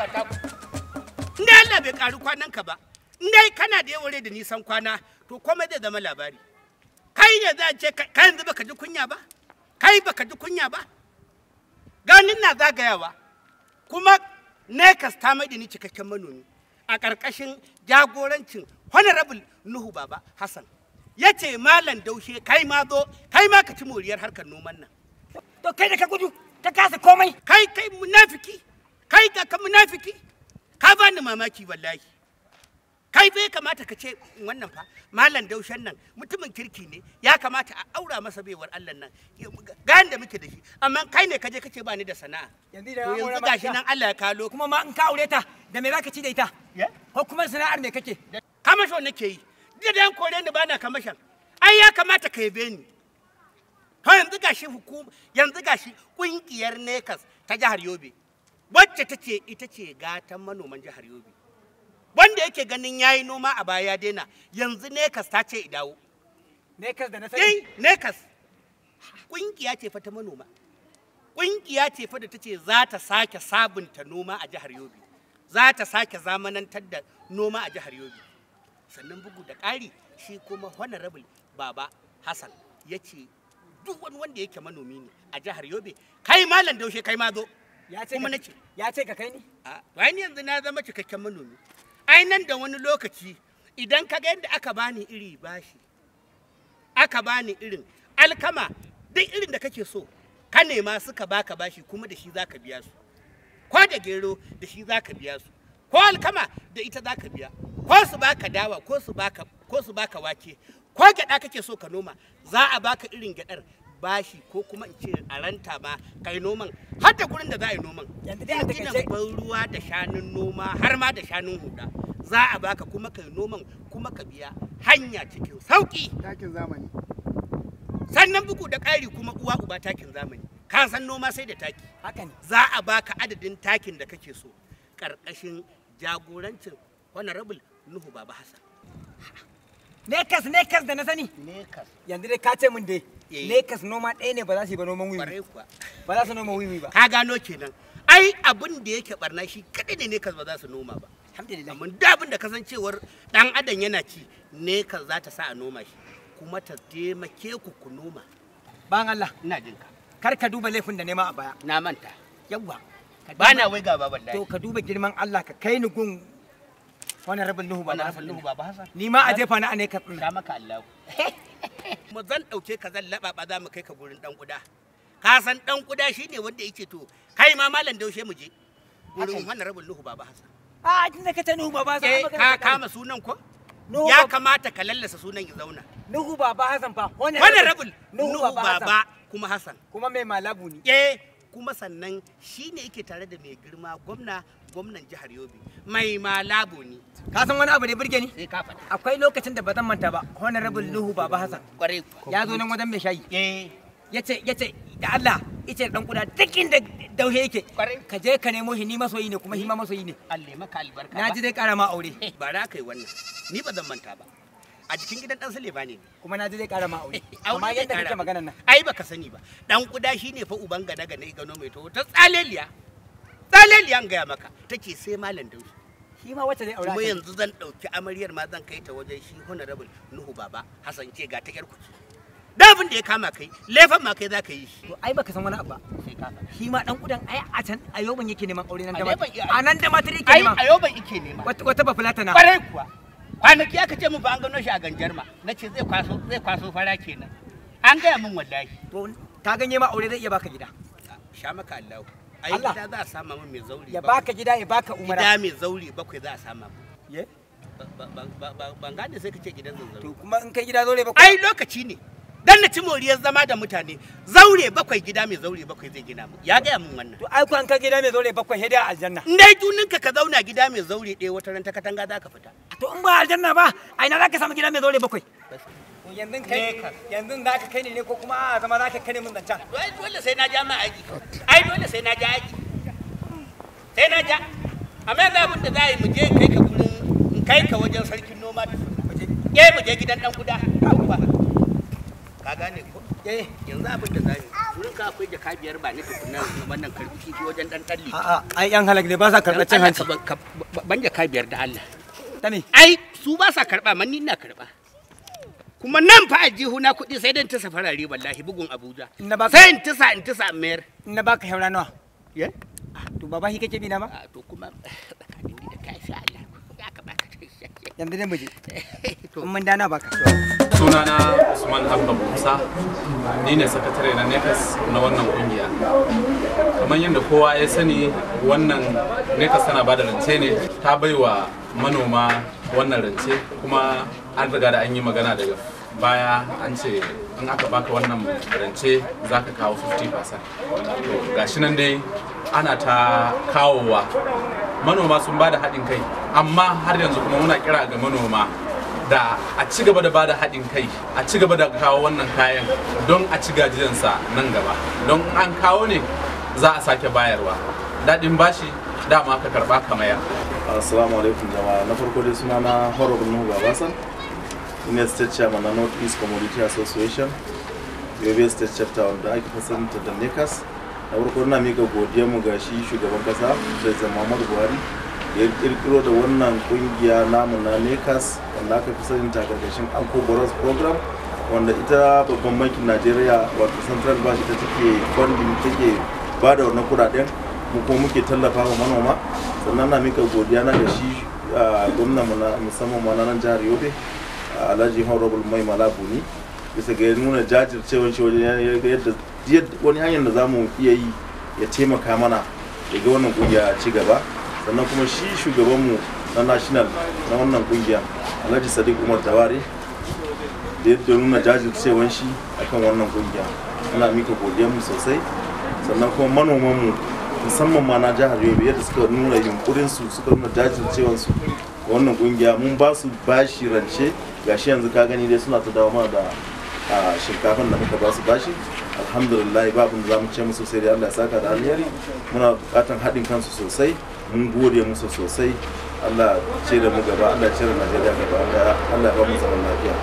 ba ta in dai Allah bai karu kwanan ka ba, in dai kana da yawan rai da nisan kwana, to komai zai zama labari. Kai ne za a ce ka yanzu baka ji kunya ba? Kai baka ji kunya ba? Ganin na zagayawa kuma Nekas ta mai da ni cikakken manomi a ƙarƙashin jagorancin Honorable Nuhu Baba Hassan. Ya ce Malam Daushe kai ma zo, kai ma ka ci moriyar harkar noman nan. To kai da ka gudu ka kasa komai. Kai kai munafiki, kai ga ka munafiki, ka bani mamaki wallahi. Kai bai kamata ka ce wannan fa Malam Daushen nan mutumin kirki ne, ya kamata a aura masa baiwar Allah nan. Ga da muke da shi, amma kai ne kaje kace ba ni da sana'a. Yanzu To yanzu gashi nan Allah ya kalo. Kuma ma in ka aure ta da me zaka ci da ita? Ko kuma sana'ar me kake? Kamasho nake yi. Duk da an kore ni bana kamashan. Ai ya kamata ka yabe ni. To yanzu gashi hukuma, yanzu gashi kungiyar Nekas ta jihar Yobe, wacce tace ita ce gatan manoman jihar Yobe. Wanda yake ganin yayi noma a baya ya daina, yanzu Nekas ta ce i dawo. Nekas da na sani. Eh, Nekas kungiya ce fa ta manoma. Kungiya ce fa da tace za ta sake sabunta noma a jihar Yobe. Za ta sake zamanantar da noma a jihar Yobe. Sannan bugu da ƙari shi kuma Honorable Baba Hassan ya ce duk wani wanda yake manomi ne a jihar Yobe, kai Malam Daushe kai ma zo. Ya ce Kuma nace ya ce ka kai ni? A, to ai ni yanzu na zama cikakken manomi. Ai nan da wani lokaci idan ka ga yadda aka bani iri bashi, aka bani irin alkama, duk irin da kake so ka nema suka baka bashi kuma da shi zaka biya su. Ko da gero da shi zaka biya su, ko alkama da ita zaka biya, ko su baka dawa, ko su baka wake, ko gyada kake so ka noma, za a baka irin gyadar bashi ko kuma in ce a ranta ma kai noman, har da gurin da za a yi noman. Yanzu dai a Injinan takaice- ban ruwa da shanun noma har ma da shanun huda za a baka kuma kai noman kuma ka biya hanya cikin sauki. Takin zamani. Sannan bugu da ƙari kuma uwa uba takin zamani. Ka san noma sai da taki. Haka ne. Za a baka adadin takin da kake so ƙarƙashin jagorancin Honorable Nuhu Baba Hassan. Nekas Nekas da na sani. Nekas. Yanzu dai ka ce min dai Eh. Nekas noma ɗaya ne ba za su yi ba noman wiwi. Kwarai kuwa. Ba za su noma wiwi ba. Ka gano kenan. Ai abin da yake barna shi kaɗai ne Nekas ba za su noma ba. Alhamdulillah. Amma duk abin da kasancewar ɗan adam yana ci, Nekas za ta sa a noma shi kuma ta taimake ku ku noma. Ban Allah, Ina jin ka. kar ka duba laifin da nema a baya. Na manta. Yawwa. Ba na wai gaba wallahi. To ka duba girman Allah ka kai ni gun Honorable Nuhu Baba Honorable Hassan. Nuhu Baba Hassan. Ni ma a jefa ni a Nekas ɗin. Sha maka Allah. Mu zan ɗauke ka zan laɓaɓa za mu kai ka gurin ɗan kuda. Ka san ɗan kuda shine wanda yake to kai ma Malam Daushe mu je gurin Honorable Nuhu Baba Hassan. A tun da ka ce Nuhu Baba Hassan. Eh, ai magana ka ta ƙare. kama sunan ko? Nuhu Ya Baba- kamata ka lallasa sunan ya zauna. Nuhu Baba Hassan fa. Honorable Nuhu Nuhu Baba Hassan. Baba kuma Hassan. Kuma mai malabu ne. Eh, kuma sannan shi ne yake tare da mai girma gwamna gwamnan jihar Yobe. Mai malabu ne. Ka san wani abu ne burge ni? Sai ka faɗa. Akwai lokacin da ba zan manta ba Honorable Nuhu Baba Hassan. Kwarai kuwa. Ya zo nan wajen mai shayi. Eh, Yace yace da Allah yace dan kuda duk inda Daushe yake. Kwarai. Ka je ka nemo shi ni masoyi ne kuma shi ma masoyi ne. Allah maka albarka. Na ji dai kara ma aure. Ba za ka yi wannan. Ni ba zan manta ba. A jikin gidan ɗan Suleiman ne. Kuma na ji zai kara ma aure. Aure Amma zai yadda kara kake min. maganan nan. Ai baka sani ba. Dan kuda shine fa uban gane gane gano mai to ta tsaleliya. Tsaleliya an gaya maka. Tace sai Malam Daushe. Shi ma wacce zai aure. Kuma yanzu zan ɗauki amaryar ma zan kai ta wajen shi Honorable Nuhu Baba Hassan ce ga ta yar kuci. Da abin da ya kama kai, lefan ma kai za ka yi shi. To ai baka san wani abu ba. Sai ka faɗa. Shi ma dan kudan ai a can a yoban yake neman aure nan da A ma. Yoban- A nan da matar yake Ai nema. a yau ban ike nema. Wata wata bafulatana. Kwarai kuwa. Kwanaki aka ce min ba an gano shi a ganjarma. Na ce zai kwaso zai kwaso fara kenan. An gaya min wallahi. To ka ganye ma aure zai iya baka gida. Sha maka Allahu. Ai Allah. gida za a sama min mai zauri. Ya bakwai. baka gida ya baka umara. Gida mai zauri bakwai za a sama min. Ye? Ban gane sai ka ce gidan To zanzaro. kuma in kai gida zaure ba Ai lokaci ne. Dan na ci moriyar zama da mutane. Zaure bakwai gida mai zaure bakwai zai gina mu. Ya gaya min wannan. To ai ko an kai gida mai zaure bakwai sai dai a aljanna. In dai juninka ka zauna gida mai zaure ɗaya wata ran ta katanga za ka fita. To in ba aljanna ba a ina zaka samu gida mai zaure bakwai? To yanzu kai Nekas. yanzu za ka kai ni ne ko kuma a zama za ka kai ni mun zancan. Ai dole sai na ja ma aiki. Ai dole sai na ja aiki. Sai na ja. Amma yanzu abin da za a yi mu je kai ka gurin in kai ka wajen sarkin noma da suna. Eh mu je gidan dan guda. Yawwa. Ka gane ko? Eh. Yanzu abin da zamu wurin ka akwai jaka 5 ba ni tukunna wannan karbi kifi wajen dan talli. A'a, ai yan halak ne ba sa karɓar cin hanci. Ban jaka 5 da Allah. Ta me? Ai su ba sa karba, man ni ina karba. Kuma nan fa aljihu na kuɗi sai dan tasa farare wallahi bugun Abuja. Sai in tasa in tasa mayar. Na baka haura nawa? Ye? To baba shi kake bi na ma? To kuma tsakanin ni da kai sai Allah. Ya ka baka. Yanzu dai mu je. In mun dana baka. Sunana Usman Abba Musa, ni ne sakatare na NECAS na wannan kungiya. Kamar yadda kowa ya sani, wannan NECAS tana bada rance ne, ta baiwa manoma wannan rance, kuma an riga da an yi magana daga baya an ce in aka baka wannan rance za ka kawo 50%. To gashi nan dai ana ta kawowa, manoma sun bada haɗin kai, amma har yanzu kuma muna kira ga manoma da a ci gaba da bada haɗin kai, a ci gaba da kawo wannan kayan don a ci gajiyansa nan gaba, don an kawo ne za a sake bayarwa. Daɗin bashi dama ka karɓa ka mayar. Assalamu alaikum jama'a. Na farko dai suna na Honorable Nuhu Babasan, ina state chairman na North East Commodity Association Yobe State Chapter wanda ake fasanta da NECAS. Na farko ina mika godiyar mu ga shi shugaban kasa President Muhammadu Buhari da ya kirkiro da wannan kungiya namu na NECAS wanda aka fi sanin ta karkashin Anko Boros Program, wanda ita babban bankin Najeriya wato Central Bank ita take funding, take ba da wannan kudaden, mu kuma muke tallafa wa manoma. Sannan na mika godiya na ga shi gwamnan mu na musamman ma na nan jihar Yobe, Alhaji Honorable Mai Malabuni, bisa ga nuna jajircewar shi wajen yadda wani hanyar da zamu iya yi ya taimaka mana ya ga wannan kungiya ci gaba. Sannan kuma shi shugabanmu na national na wannan kungiya Alhaji Sadiq Umar Tawari da yadda nuna jajircewar shi akan wannan kungiya, muna mika godiyar mu sosai. Sannan kuma manoman mu musamman ma na jihar Yobe yadda suka nuna yunkurin su, suka nuna jajircewar su ga wannan kungiya, mun ba su bashi rance, gashi yanzu ka gani dai suna ta dawo mana da shinkafan da muka ba su bashi. Alhamdulillah, babu da zamu ce musu sai dai Allah ya saka da alheri. Muna bukatan haɗin kansu sosai, mun gode musu sosai. Allah ce da mu gaba, Allah ce da Najeriya gaba, Allah ya ba mu zaman lafiya.